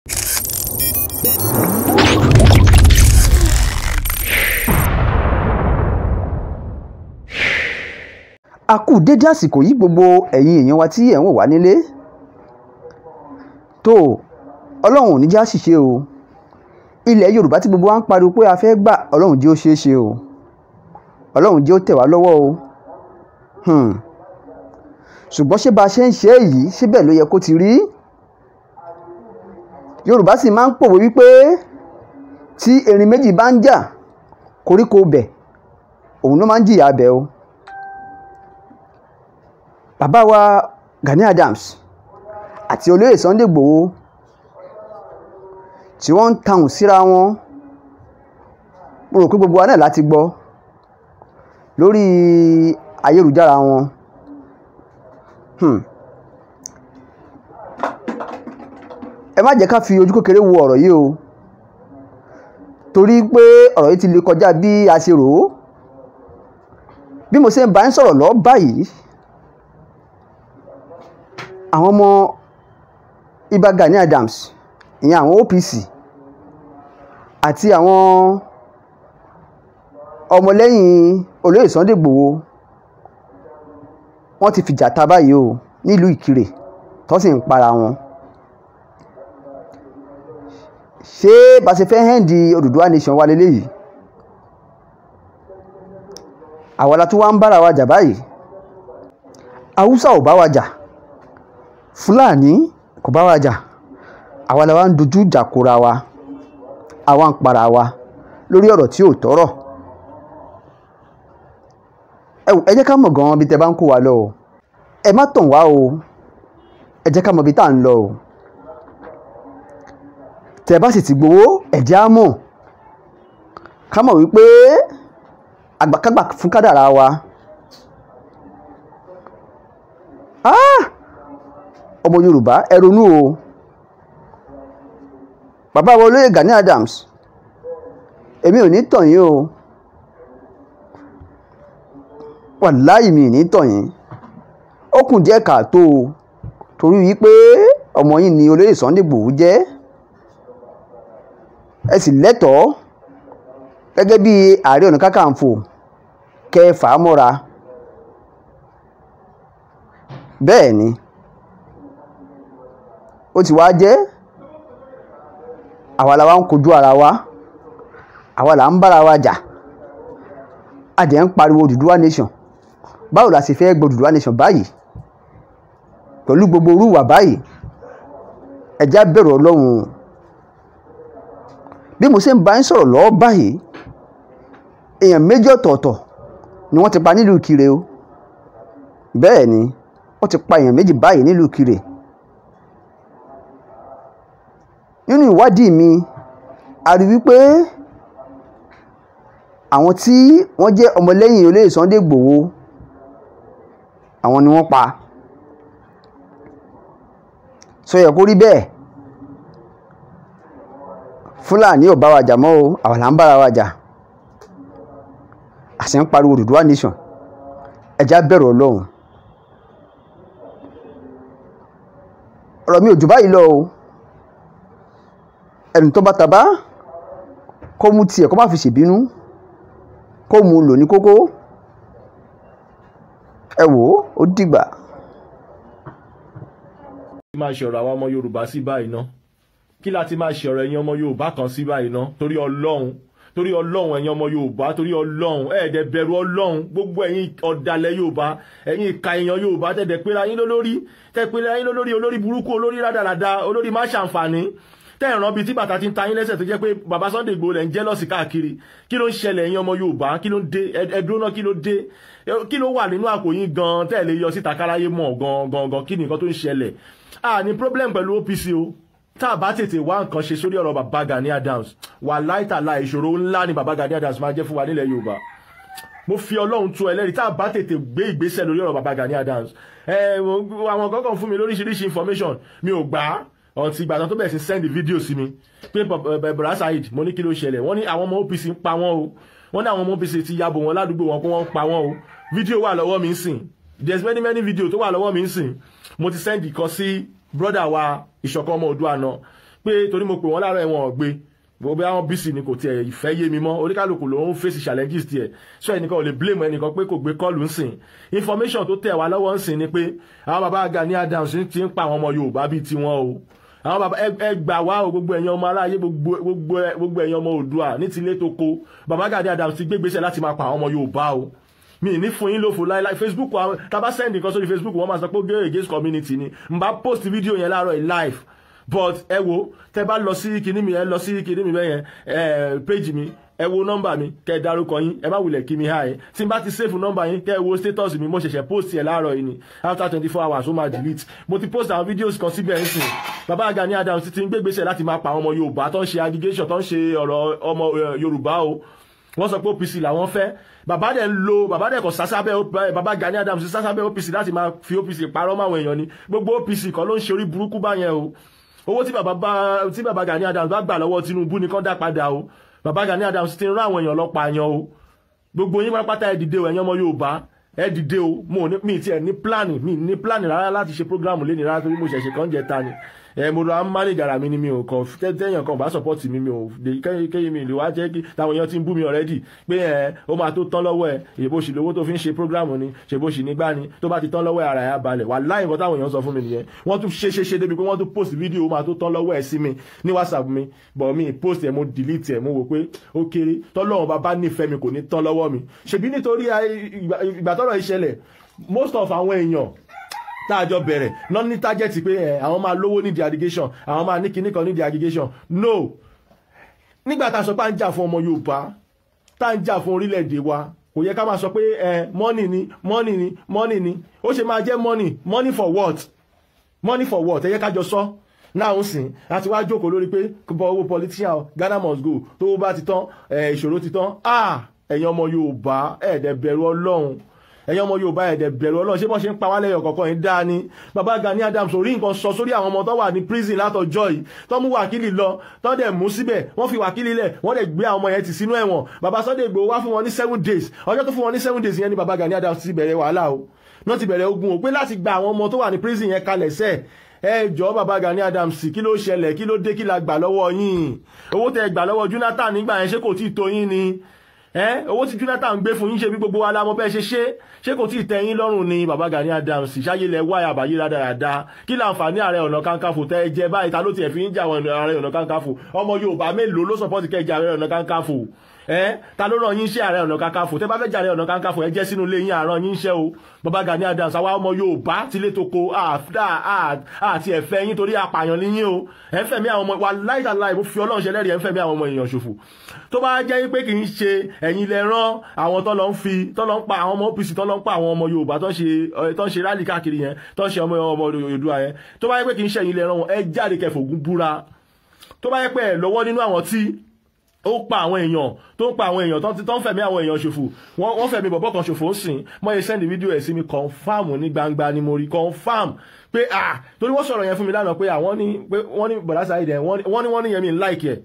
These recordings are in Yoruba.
A kú dédé àsìkò yìí gbogbo ẹ̀yin èèyàn wa tí ẹ̀ ń wò wá nílé. Tó Ọlọ́run ò ní já ṣìṣe o. Ilẹ̀ Yorùbá tí gbogbo wa ń pariwo pé a fẹ́ gbà, Ọlọ́run jẹ́ ó ṣeé ṣe o. Ọlọ́run jẹ́ ó tẹ̀ wá lọ́wọ́ o. Ṣùgbọ́n ṣé bá a ṣe ń ṣe yìí, ṣé bẹ́ẹ̀ ló yẹ kó ti rí? Yorùbá sì máa ń pòwe wípé tí erin méjì bá ń jà, koríko bẹ̀, òun ló máa ń jìyà bẹ̀ o. Bàbá wa Gani Adams àti olóyè Sunday Igboho tí wọ́n ń tahùn síra wọn, mo rò pé gbogbo wa náà láti gbọ́ lórí ayélujára wọn. Ẹ má jẹ́ ká fi ojú kékeré wo ọ̀rọ̀ yìí o, torí pé ọ̀rọ̀ yìí ti lè kọjá bí a ṣe rò ó. Bí mo ṣe ń bá ń sọ̀rọ̀ lọ báyìí, àwọn ọmọ Ìbà Gani Adams, ìyẹn àwọn OPC àti àwọn ọmọlẹ́yìn olóyè Sunday Igboho, wọ́n ti fìjà ta báyìí o nílùú Ìkirè, tó sì ń para wọn. Ṣé bá ṣe fẹ́ hẹ́ǹdì Odùduwà nation wa leléyìí? Àwa la tún wá ń bára wa jà báyìí. Haúsá ò bá wa jà, Fúlàní kò bá wa jà, àwa la wá ń dojú ìjà kóra wa, àwa ń para wa lórí ọ̀rọ̀ tí ò tọ́rọ̀. Ẹ jẹ́ ká mọ̀ gan-an bí tẹ bá ń kó wa lọ o. Ẹ má tàn wá o. Ẹ jẹ́ ká mọ̀ bí tá à ń lọ o. Tẹ bá sì ti gbowó, ẹ jẹ́ á mọ̀. Ká mọ̀ wípé àgbàkágbà fún kádàrá wa. Ọmọ Yorùbá, ẹ ronú o. Bàbá wa olóyè Gani Adams, èmi ò ní tàn yín o. Wàláì mi ò ní tàn yín. Ó kùn díẹ̀ káàtó o, torí wípé ọmọ yín ni olóyè Sunday Igboho jẹ́. Ẹ sì lẹ́tọ̀ọ́ gẹ́gẹ́ bí Ààrẹ Ọ̀nà Kakanfò kẹ́ fà á mọ́ra. Bẹ́ẹ̀ ni, ó ti wá jẹ́ àwa la wá ń kojú ara wa, àwa là ń bára wa jà, a dẹ̀ ń pariwo Odùduwà nation. Báwo la ṣe fẹ́ gbọ́ Odùduwà nation báyìí pẹ̀lú gbogbo orúwà báyìí? Ẹ jẹ́ á bẹ̀rù Ọlọ́run. Bí mo ṣe ń bá yín sọ̀rọ̀ lọ́wọ́ báyìí, èèyàn méjì ọ̀tọ̀ọ̀tọ̀ ni wọ́n ti pa nílùú Ìkirè o. Bẹ́ẹ̀ ni, wọ́n ti pa èèyàn méjì báyìí nílùú Ìkirè. Nínú ìwádìí mi, a rí wípé àwọn tí wọ́n jẹ́ ọmọlẹ́yìn olóyè Sunday Igboho, àwọn ni wọ́n pa. Ṣó yẹ kó rí bẹ́ẹ̀? Fúlàní ò bá wa jà mọ́ o, àwa là ń bára wa jà. A sì ń pariwo Odùduwà nation. Ẹ jẹ́ á bẹ̀rù Ọlọ́run. Ọ̀rọ̀ mi ò jù báyìí lọ o. Ẹni tó bá tabá, kó mú tiẹ̀, kó má fi ṣèbínú, kó mú un lò ní kókó. Ẹ wò ó, ó dìgbà. Máa ṣe ọ̀rọ̀ àwọn ọmọ Yorùbá sí báyìí ná. Kí láti máa ṣe ọ̀rọ̀ ẹ̀yin ọmọ Yorùbá kan sí báyìí ná? Torí Ọlọ́run, torí Ọlọ́run, ẹ̀yin ọmọ Yorùbá, torí Ọlọ́run, ẹ̀ẹ́dẹ̀ bẹ̀rù Ọlọ́run. Gbogbo ẹ̀yin ọ̀dàlẹ̀ Yorùbá, ẹ̀yin ìka èèyàn Yorùbá, tẹ̀dẹ̀ pera yín lólórí, tẹ̀ pera yín lólórí, olórí burúkú, olórí rádaràda, olórí má ṣàǹfààní, tẹ́ ẹ̀ràn bíi tí bàtà ti ń ta yín lẹ́sẹ̀, tó jẹ́ pé bàbá Sunday Igboho lẹ̀ ń jẹ́lọ́sì káàkiri. Kí ló ń ṣẹlẹ̀ ẹ̀yin ọmọ Yorùbá? Kí ló ń dé? Ẹ̀dúró náà, kí ló dé? Kí ló wà nínú àpò yín gan tẹ́ ẹ̀ lè yọ síta káráyé mọ̀ gan gan gan? Kí ni nǹkan tó ń ṣẹlẹ̀? A ní problem pẹ̀lú OPC o. Tá a bá tètè wá nǹkan ṣe sórí ọ̀rọ̀ bàbá Gani Adams, wà láìtàlá ìṣòro ńlá ni bàbá Gani Adams máa jẹ́ fún wa nílẹ̀ Yorùbá. Mo fi Ọlọ́run tú ẹlẹ́rìí, tá a bá tètè gbé ìgbésẹ̀ lórí ọ̀rọ̀ bàbá Gani Adams. Àwọn kankan fún mi lóríṣiríṣi information, mi ò gbà á ọ̀ntì ìgbà tó bẹ̀rẹ̀ sí send video sí mi pé Bọ̀dá Saheed. Mo ní kí ló ṣẹlẹ̀? Wọ́n ní àwọn ọmọ OPC ń pa wọ́n o. Wọ́n ní àwọn ọmọ OPC ti yabo wọn ládùúgbò wọn, kó wọ́n ń pa wọ́n o. Fídíò wà lọ́wọ́ mi ń sìn. There's many many video tó wà lọ́wọ́ mi ń sìn. Mo ti send ìkan sí brother wa Ìṣọ̀kan Ọmọ Oòduà náà Pé torí mo pè wọ́n láàárọ̀ ẹ̀wọ̀n gbé gbogbo àwọn bc ni kò tiẹ̀ ìfẹ́ yé mi mọ́. Oníkálukú ló ń fèsì challenges tiẹ̀, so ẹnìkan ò lè blame ẹnìkan pé kò gbé call ń sìn. Information tó tẹ̀ wá lọ́wọ́ ń sìn ni pé àwọn bàbá Gani Adams ti ń pa àwọn ọmọ Yorùbá bíi tiwọn o. Àwọn bàbá ẹ gbà wá o, gbogbo ẹ̀yin ọmọ aráyé, gbogbo ẹ̀yin ọmọ Oòduà ní tilé tó ko, bàbá Gani Adams ti gbégbésẹ̀ láti máa pa àwọn ọmọ Yorùbá o. Mi ní fún yín lófo láíláí. Facebook, tá bá send nǹkan sórí Facebook, wọ́n máa sọ pé ó gé against community ni. N bá post video yẹn láàárọ̀ yìí live, but ẹ wo, tẹ bá lọ sí kinní mi, ẹ lọ sí kinní mi bẹ́yẹn, ẹ page mi, ẹ wo nọ́mbà mi, kẹ dárúkọ yín. Ẹ má wulẹ̀ kí mi hi. Tí n bá ti save nọ́mbà yín, kẹ wo status mi, mo ṣẹ̀ṣẹ̀ post ẹ̀ láàárọ̀ yìí ni. After 24 hours, ó máa delete. Mo ti post àwọn videos kan síbẹ̀ ń sìn. Bàbá Gani Adams ti ń gbégbésẹ̀ láti máa pa àwọn ọmọ Yorùbá tó ń ṣe aggregation, tó ń ṣe ọ̀rọ̀ ọmọ Yorùbá o. Wọ́n sọ pé OPC làwọn fẹ́. Bàbá dẹ̀ ń lo, bàbá dẹ̀ kọ̀ sásábẹ́, bàbá Gani Adams sásábẹ́ OPC láti máa fi OPC parọ́ máwọn èèyàn ni. Gbogbo OPC kan ló ń ṣe orí burúkú báyẹn o. Owó tí bàbá bá tí bàbá Gani Adams bá gbà lọ́wọ́ Tinubu ní kán dá padà o. Bàbá Gani Adams ti ń rán àwọn èèyàn lọ pààyàn o. Gbogbo yín pátápátá, ẹ dìde o. Ẹ̀yin ọmọ Yorùbá, ẹ dìde o. Mo ní mi tiẹ̀ ní plan, mi ní plan rárá láti ṣe program lé ní rárá, torí mo ṣẹ̀ṣẹ̀ kàn jẹ ta ni. Ẹ mo lọ manage ara mi ni. Mi ò kàn tẹ́yàn kan bá support mi, mi ò kéyìn mi lè wá jẹ́ kí táwọn èèyàn ti ń bú mi already pé ẹ ó máa tó tán lọ́wọ́ ẹ. Ìbò sì lówó tó fi ń ṣe program ni, ṣèbó sì nígbà ni tó bá ti tán lọ́wọ́ ẹ, ara ẹ̀ á balẹ̀. Wàláhì, nǹkan táwọn èèyàn sọ fún mi nìyẹn. Wọ́n tún ṣe ṣe ṣe débi pé wọ́n tún post video ó máa tó tán lọ́wọ́ ẹ sí mi ní WhatsApp mi, but mi post ẹ, mo delete ẹ. Mo wò pé ó kéré. Tọ́lọ́run bá bá nífẹ̀ẹ́ mi, kò ní tán lọ́wọ́ mi. Ṣèbí nítorí ìgbà tọ́rọ̀ ìṣẹ̀lẹ̀, most of àwọn èèyàn tá a jọ bẹ̀rẹ̀ náà ní target pé ẹ àwọn máa lówó nídìí aggregation, àwọn máa ní kinní kan nídìí aggregation. No, nígbà tá a sọ pé à ń jà fún ọmọ Yorùbá, tá à ń jà fún orílẹ̀-èdè wa, kò yẹ ká máa sọ pé ẹ money ni, money ni, money ni. Ó ṣe máa jẹ́ money? Money for what? Money for what? Ẹ yẹ ká jọ sọ náà ń sìn. Láti wá jókòó lórí pé bọ owó politician, Ghana must go, tó bá ti tán, ìṣòro ti tán. Ah, ẹ̀yin ọmọ Yorùbá, ẹ̀ẹ́dẹ̀ bẹ̀rù Ọlọ́run. Ẹ̀yin ọmọ Yorùbá, ẹ̀dẹ̀ bẹ̀rù Ọlọ́run. Ṣé bọ́n ṣe ń pa wá lẹ́yọ̀ kọ̀ọ̀kan yìí dáa ni? Bàbá Gani Adams orí nǹkan sọ sórí àwọn ọmọ tó wà ní prison látọjọ́ yìí, tó mú wákìlì lọ, tó dẹ̀ mú síbẹ̀, wọ́n fi wákìlì lẹ̀, wọ́n dẹ̀ gbé àwọn ọmọ yẹn tì sínú ẹ̀wọ̀n. Bàbá Sunday Igboho wá fún wọn ní 7 days. Ọjọ́ tó fún wọn ní 7 days yẹn ni bàbá Gani Adams ti bẹ̀rẹ̀ wàhálà o, náà ti bẹ̀rẹ̀ ogun o, pé láti gba àwọn ọmọ tó wà ní prison yẹn kalẹ̀ sẹ́ẹ̀. Ẹ jọ̀ọ́, bàbá Gani Adams, kí ló ṣẹlẹ̀? Kí ló dé? Kí la gbà lọ́wọ́ yín? Owó tẹ́ gbà lọ́wọ́ Jonathan nígbà yẹn, ṣé kò tí ì tó yín ni? Owó tí Jonathan gbé fún yín, ṣe bí gbogbo wa la mọ̀ bẹ́ẹ̀ ṣe ṣe, ṣé kò tí ì tẹ́ yín lọ́rùn ni? Bàbá Gani Adams, ṣáyé lẹ wáyà àbáyé rádaràda? Kí láǹfààní Ààrẹ Ọ̀nà Kakanfò tẹ́ ẹ jẹ báyìí? Ta ló tiẹ̀ fi ń jà àwọn Ààrẹ Ọ̀nà Kakanfò? Ọmọ Yorùbá mélòó ló support kẹ́ jẹ Ààrẹ Ọ̀nà Kakanfò? Ẹ ta ló ràn yín ṣe Ààrẹ Ọ̀nà Kakanfò? Tẹ́ bá fẹ́ jẹ Ààrẹ Ọ̀nà Kakanfò, ẹ jẹ́ sínú ilé yín, àrán yín ṣẹ́ o. Bàbá Gani Adams, àwa ọmọ Yorùbá tilé toko àti ẹ̀fẹ́ yín, torí apààyàn ní yín o. Ẹ ń fẹ̀mí àwọn ọmọ wa láìláì. Mo fi Ọlọ́run ṣẹlẹ́rìí, ẹ ń fẹ̀mí àwọn ọmọ èèyàn ṣòfò. Tó bá jẹ́ pé kì í ṣe ẹ̀yin lẹ rán àwọn tó lọ ń fi tó lọ ń pa àwọn ọmọ OPC, tó lọ ń pa àwọn ọmọ Yorùbá tó ń ṣe rally káàkiri yẹn, tó ń ṣe ọmọ ọmọ Oòduà yẹn, tó bá jẹ́ pé kì í ṣe ẹ̀yin lẹ rán wọn, ẹ jáde kẹfògún búra. Tó bá jẹ́ pé ẹ lọ́wọ́ nínú àwọn tí ó pa àwọn èèyàn, tó ń pa àwọn èèyàn, tó ń fẹ̀mí àwọn èèyàn ṣòfò, wọ́n fẹ̀mí bọ̀bọ̀ kan ṣòfò ń sìn mọ́ ẹ. Send video ẹ̀ sí mi, confirm ní gbangba ni mo rí, confirm pé ah, torí wọ́n sọ̀rọ̀ yẹn fún mi lánàá pé àwọn ní pé wọ́n ní bọ̀dá Saheed ẹ̀, wọ́n ní yẹn mi like ẹ̀.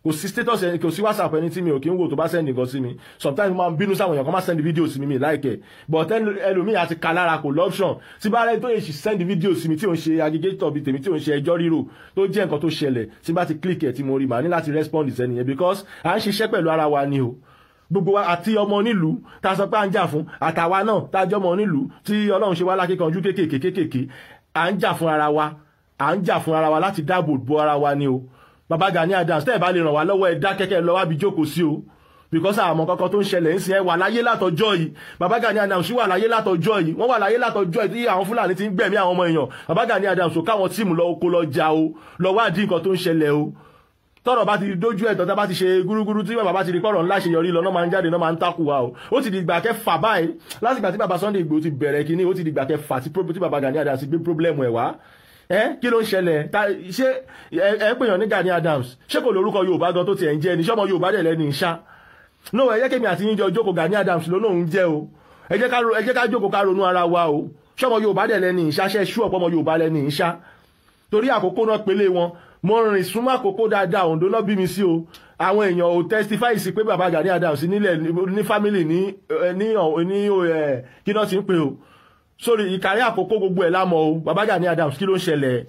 Kò sí status ẹni, kò sí WhatsApp ẹni tí mi ò kí ń wò tó bá send nǹkan sí mi. Sometimes mo máa ń bínú sáwọn èèyàn kan máa send video sí mi, mi like ẹ̀, but ẹlòmíì àti kalára kò l'option. Tí bá rẹ tó yẹ send video sí mi, tí ò ń ṣe aggregator bíi tèmi, tí ò ń ṣe ẹjọ́ ríro, tó jẹ́ nǹkan tó ṣẹlẹ̀, tí bá ti click ẹ̀ tí mo rí, màá ní láti respond sẹ́ni yẹn, because à ń ṣiṣẹ́ pẹ̀lú ara wa ni o. Gbogbo wa àti ọmọ onílùú tá a sọ pé à ń jà fún, àtàwa náà tá a jẹ́ ọmọ onílùú tí Ọlọ́run ṣe wá lákíkanjú kéékèèké kéékèèké, à ń jà fún ara wa, à ń jà fún ara wa láti dáàbò bo ara wa ni o. Bàbá Gani Adams, tẹ́ ẹ̀ bá lè ràn wá lọ́wọ́, ẹ dákẹ́kẹ́ lọ wábi jókòó sí o, because àmọ́ kankan tó ń ṣẹlẹ̀ ń sin. Ẹ wà láyé látọjọ́ yìí. Bàbá Gani Adams wà láyé látọjọ́ yìí. Wọ́n wà láyé látọjọ́ yìí tí àwọn Fúlàní ti ń gbẹ̀mí àwọn ọmọ èèyàn. Bàbá Gani Adams ò káwọn team lọ oko lọ jà o, lọ wádìí nǹkan tó ń ṣẹlẹ̀ o. Tọ́rọ̀ bá ti dójú ẹ̀ tọ́ta bá ti ṣe gúrúgúrú, tí bàbá ti di pọ̀rọ̀ ńlá ṣe yọrí lọ náà, máa ń jáde náà, máa ń takù wa o. Ó ti di ìgbà kẹfà báyìí láti ìgbà tí bàbá Sunday Igboho ti bẹ̀rẹ̀ kínní. Ó ti di ìgbà kẹfà tí bàbá Gani Adams gbé problem ẹ̀ wá. Ẹ kí ló ń ṣẹlẹ̀? Ṣé ẹ pèèyàn ní Gani Adams, ṣé kò lórúkọ Yorùbá gan tó tiẹ̀ ń jẹ́ ni? Ṣọ́mọ Yorùbá dẹ̀ lẹ́ni ìṣá? No, ẹ jẹ́ kémi àti yín jọ jókòó. Gani Adams ló lóun jẹ́ o. Ẹ jẹ́ ká jókòó, ká ronú ara wa o. Ṣọ́mọ Yorùbá dẹ̀ lẹ́ni ìṣá? Ṣẹ́ ṣú ọ̀pọ̀ ọmọ Yorùbá lẹ́ni ìṣá? Torí àkókò náà pélé wọn, mo rìn súnmọ́ àkókò dáadáa. Oǹdó náà bí mi sí o. Àwọn èèyàn ò testify sí pé bàbá Gani Adams nílẹ̀ ní family ní kí náà ti ń pè o sórí Ìkàrí Àkókò. Gbogbo ẹ̀ lámọ̀ o. Bàbá Gani Adams, kí ló ń ṣẹlẹ̀?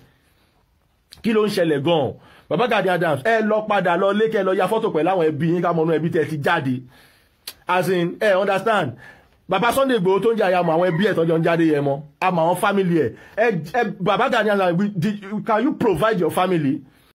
Kí ló ń ṣẹlẹ̀ gan-an? Bàbá Gani Adams, ẹ lọ padà lọ lé, kẹ́ lọ ya fọ́tò pẹ̀lú àwọn ẹbí yín, ká mọ̀nú ẹbí tẹ́ ti jáde. As in, ẹ understand? Bàbá Sunday Igboho tó ń jẹ́ àyàmọ̀ àwọn ẹbí ẹ̀ tọ́jọ́ ń jáde yẹn mọ́, àmọ́ àwọn family ẹ̀. Ẹ ẹ, Bàbá Gani Adams, can you provide your family?